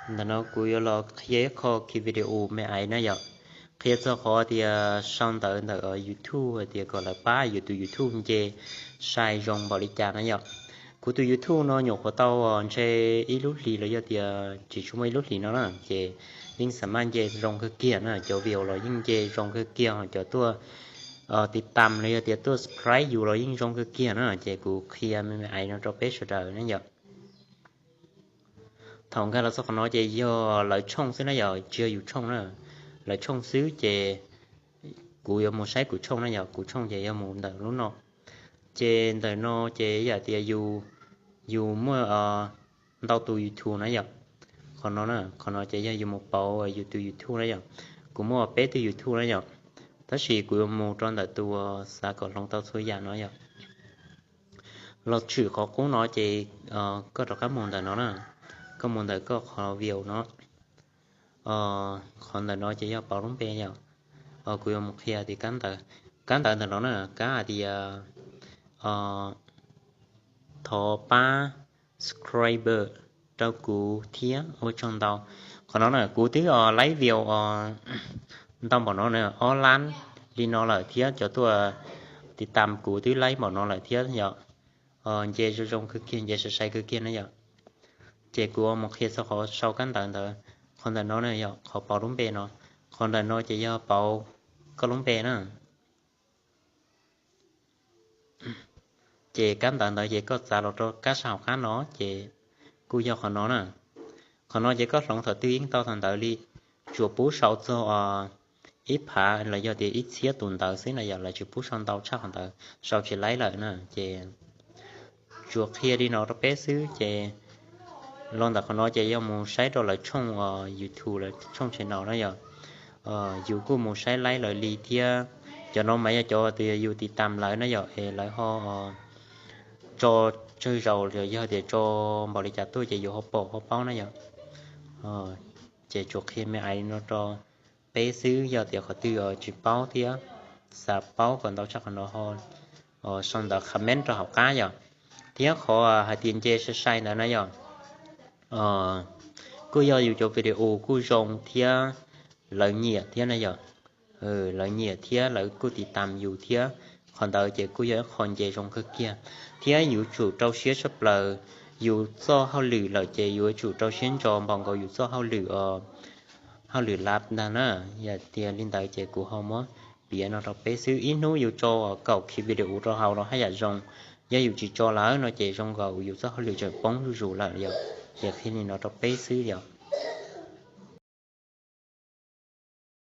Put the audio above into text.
Ntawm no kuv yuav los qhia ib qho khi video me aiv na yom. Qhia txog qhov tias sau ntawv ntawm YouTube hais tias kom lawv pab yus tus YouTube nce sai zoo npaum li cas na yom. Kuv tus YouTube no nyuam qhuav tau ntshe ib lub hlis los yog tias tsis tshua muaj ib lub hlis no na, ces yeej xam maj nce zoo kawg kiag na, cov view los yeej nce zoo kawg kiag, ho cov tuaj tiv tam los yog tias tuaj subscribe yus los yeej zoo kawg kiag na, ces kuv qhia me me aiv no rau peb sawv daws na yom. Thaum nkag los txog qhov no ces yog lawv tshooj xwb na yom, tsis yog yus tshooj na, lawv tshooj xwb ces kuv yuav mus saib kuv tshooj na yom, kuv tshooj ces yog mus ntawm lub no. Ces ntawm no ces yam tias yus, yus muaj ntau tus YouTube na yom. Qhov no na, qhov no ces yog yus mus pauv yus tus YouTube na yom. Kuv muaj peb tug YouTube na yom, tab sis kuv yuav mus rau ntawm tus xav kom hloov tau txhua yam no yom. Los tshwm qhov qub no ces koj rov qab mus ntawm no na, koj mus ntawm koj qhov view no. Qhov ntawm no ces yog pauv lub npe yom. Kuv yuav mus qhia tias kab ntawv, kab ntawv ntawm no na, kab hais tias thov pab subscribe rau kuv thiab ua tsaug ntau. Qhov no na kuv twb laib view ntau npaum no na, ob lab li no lawm thiab, cov tuaj tiv tam kuv twb laib npaum no lawm thiab yom. Nce zoo zoo kawg kiag, nce sai sai kawg kiag na yom. Ces kuv mus qhia txog qhov sau kab ntawv ntawd, qhov ntawm no na yom, qhov pauv lub npe no, qhov ntawm no ces yog pauv koj lub npe na. Ces kab ntawv ntawd ces koj txav los rau kab sab hauv qab no ces kuj yog qhov no na. Qhov no ces koj hloov thaum twg yeej tau thaum ntawd li, tsuas pub sau txog ib phav los yog tias ib txhiab tus ntawv xwb na yom, lawv tsis pub sau ntau tshaj qhov ntawd, sau tsis laib lawm na. Ces tsuas qhia li no rau peb xwb ces los ntawm qhov no ces yog mus saib rau lawv tshooj YouTube, lawv tshooj channel na yom. Yus kuj mus saib laib lawv li thiab. Cov no mas yog cov tias yus tiv tam lawv na yom, es lawv ho tso tsawg zaus los yog tias tso npaum li cas tuaj ces yus ho pom ho paub na yom. Ces tsuas qhia me aiv no rau peb xwb, yog tias qhov twg tsis paub thiab xav paub kom ntau tshaj qhov no ho sau ntawv comment rau hauv qab yom. Thiab qhov hais tias nce sai sai ntawd na yom, kuj yog yus cov video kuj zoo thiab lawv nyiam thiab na yom. Lawv nyiam thiab lawv kuj tiv tam yus thiab, qhov ntawd ces kuj yog ib qho nce zoo kawg kiag. Thiab yuav tsum rau siab tshaj plaws, yus txoj hauj lwm lawm ces yuav tsum rau siab ntso npaum nkaus yus txoj hauj lwm, hauj lwm lab ntag na. Yog tias li ntawd ces kuv ho muab piav no rau peb xwb, ib hnub yus tso kaum ki video rau hauv los haj yam zoo. Yog yus tsis tso lawm no ces zoo nkaus yus txoj hauj lwm tseem poob zuj zus lawm yom. Ces qhia li no rau peb xwb yom.